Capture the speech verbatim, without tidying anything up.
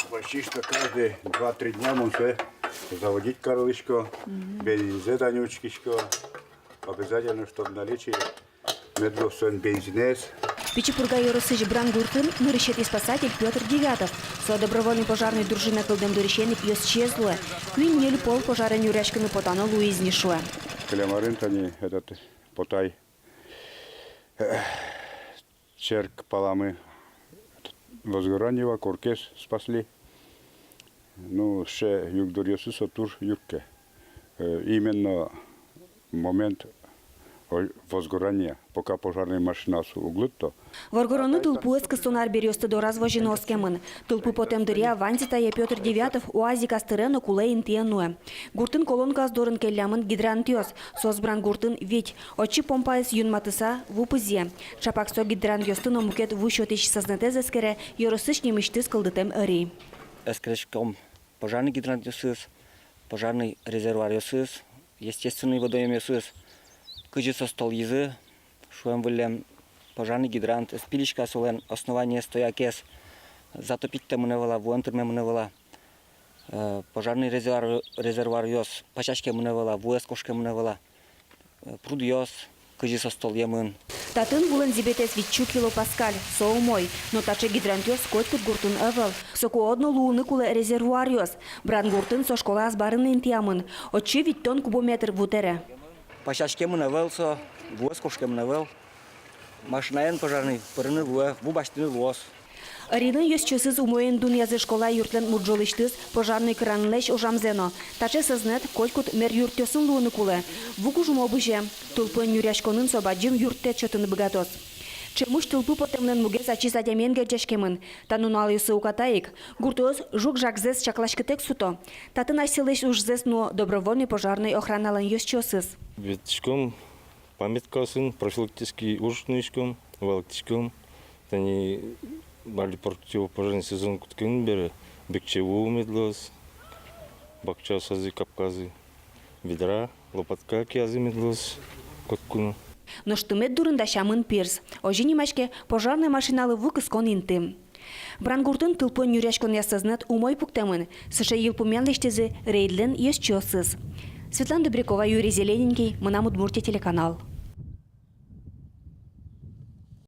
Почти что каждые два-три дня мон сое заводить карылӥсько, бензинзэ тани учкисько. Обязательно, чтоб наличие мед луоз соин бензинэз. Пичи Пурга ёросысь Брангуртын нырысетӥ спасатель Пётр Девятов. Со добровольной пожарной дружина кылдэм дырысен ик ёзчиез луэ. Куинь-ньыль пол пожарен нюръяськыны потано луиз ни, шуэ. Кылем арын тани этот Потай, э, черк паламы возгорание вал, коркаез спасли. Ну, сыӵе югдуръёсыз со туж юртте. Э, именно момент, ой, возгорания, пока пожарной машинаос уг лыкто. Воргоронлы тылпуэз кыстон арбериосты дораз возьыны оскемын. Тылпу потэм дыръя ваньзэ тае Пётр Девятов уазик астырен но кулэ интые нуэ. Гуртын колонкаос дорын келлямын гидрантъёс. Соос Брангуртын вить. Отчы помпаез юнматыса ву пызъе. Чапак со гидрантъёсты но мукет ву сётӥсь сӧзнэтэз эскере ёросысь нимысьтыз кылдытэм ӧри. Эскериськом пожарной гидрантъёсыз, пожарной резервуаръёсыз, естественной водоёмъёсыз, кызьы соос толйизы, шуэм выллем. Пожарной гидрант эс пилиська, солэн основание, стоякез затопить тэмын ӧвӧл-а, вуэн тырмемын ӧвӧл-а. Э, пожарной резервуар-, резервуаръёс пасяськемын ӧвӧл-а, вуэз кошкемын ӧвӧл-а. Э, прудъёс, кызьы соос толъемын. Татын вулэн зӥбетэз витьсю килопаскаль, со умой, но таӵе гидрантъёс котькуд гуртын ӧвӧл. Соку одно луыны кулэ резервуаръёс. Брангуртын со школа азбарын интыямын. Отчы витьтон кубометр ву тэре. Пасяськемын ӧвӧл со, вуэз кошкемын ӧвӧл. Машинаен пожарной пырыны луэ, ву басьтыны луоз. Ӧрилэн ёзчиосыз умоен дунъязы школа юртлэн мурӝолысьтыз пожарной кранлэсь ужамзэ но. Таӵе сӧзнэт котькуд мер юртъёсын луыны кулэ. Ву кужмо бызе. Тылпуэн нюръяськонын со бадӟым юрттэт сётыны быгатоз. Ӵемысь тылпу потэмлэн мугез ачиз адямиен герӟаськемын. Та нуналъёсы уката ик гуртъёс жуг-жагзэс чакласькытэк суто. Татын асьсэлэсь ужзэс нуо добровольной пожарной охраналэн ёзчиосыз. Ветлӥськом памяткаосын, профилактический уж нуиськом, валэктӥськом. Тани али противопожарный сезон кутскем бере, бекче ву мед луоз, бакчаосазы капказы, ведра, лопатка киязы мед луоз котьку но. Нош тымет дурын дасямын пирс. Озьы нимаське пожарной машиналы ву кыскон инты. Брангуртын тылпуэн нюръяськонъя сӧзнэт умой пуктэмын. Сыӵе йылпумъян лэсьтӥзы рейдлэн ёзчиосыз. Светлана Добрякова, Юрий Зелененький, «Мынам Удмуртие» телеканал.